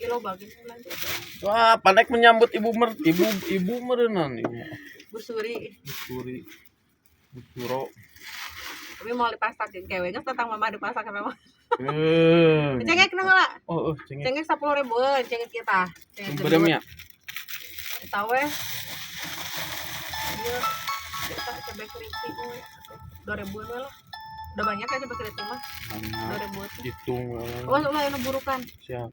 Kilo bagi belanja. Wah, panek menyambut ibu mer ibu ibu meureunan ibu. Busuri. Suri. Suro. Tapi mau dipasak kewe geus datang mama dipasak sama. Eh. Cengek nah lah. Oh, oh, cengek. Cengek 10 ribuan cengek kita. Cengek Berem ya? Eta we. Iya. Eta cabai keriting we. 2 ribuan we lah. Udah banyak ya cabai keriting mah. Banyak. 2 ribuan tuh. Hitung. Awas ulah anu burukan. Siap.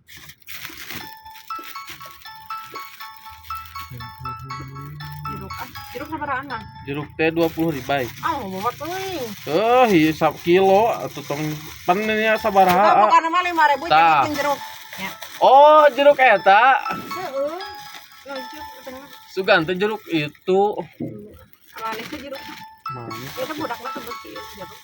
Jeruk ah. Jeruk sabarahaan mah? Jeruk teh 20 ribu. Ah, mau teuing. Eh, iya sap kilo atau tong panennya sabaraha. Bukan mah 5 ribu Tah. cengek jeung jeruk. Ya. Oh, jeruk eta. Heeh. Lucu tengah. Sugan teh jeruk itu. Manis tuh jeruk. Manis. Itu budakna tuh beuki jeruk.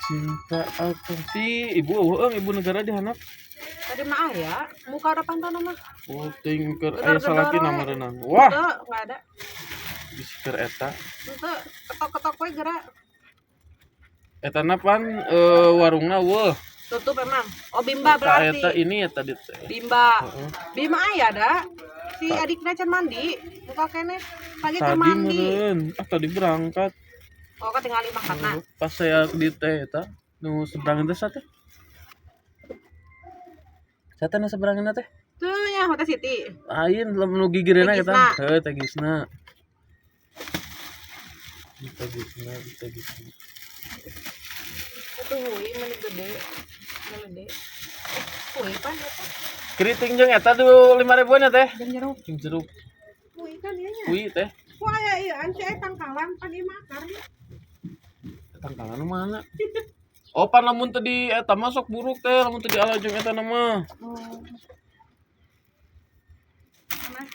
Cinta akan si ibu eueuh ibu negara di handap. Tadi mah aya, muka ada pantona mah. Oh, teuing keur aya Gedor-gedor salaki we. meureunan. Wah, Teu, enggak ada. bisi keur eta. Teu, ketok-ketok we geura. Eta na pan warungna eueuh. Tutup emang. Oh, Bimba Ka eta berarti. ini ya tadi teh. Bimba. Heeh. Bima aya da. Si adikna can mandi, muka kene pagi keur Tadi mandi. meureun, ah tadi berangkat. Oh, ketinggalan mangkatna. Pas saya di teh eta nu seberang teh sate. Sate nu seberang teh. Tuh nya Hotel City. Lain lamun nu gigireuna Teh eta. Gisna. Heuh, teh Gisna. Teh Gisna, teh Gisna. Itu hui meni gede. Gede. Hui pan eta Keriting jeung eta du 5 ribuan ya teh. jeung jeruk. Jeung jeruk Hui kan ieu nya. kui teh. Ku aya ieu an si tangkalan pan ieu mah akar. Tangkalan nu mana? Oh, pan lamun teu di eta mah sok buruk teh, lamun teu diala jeung eta na mah. Oh. Panas.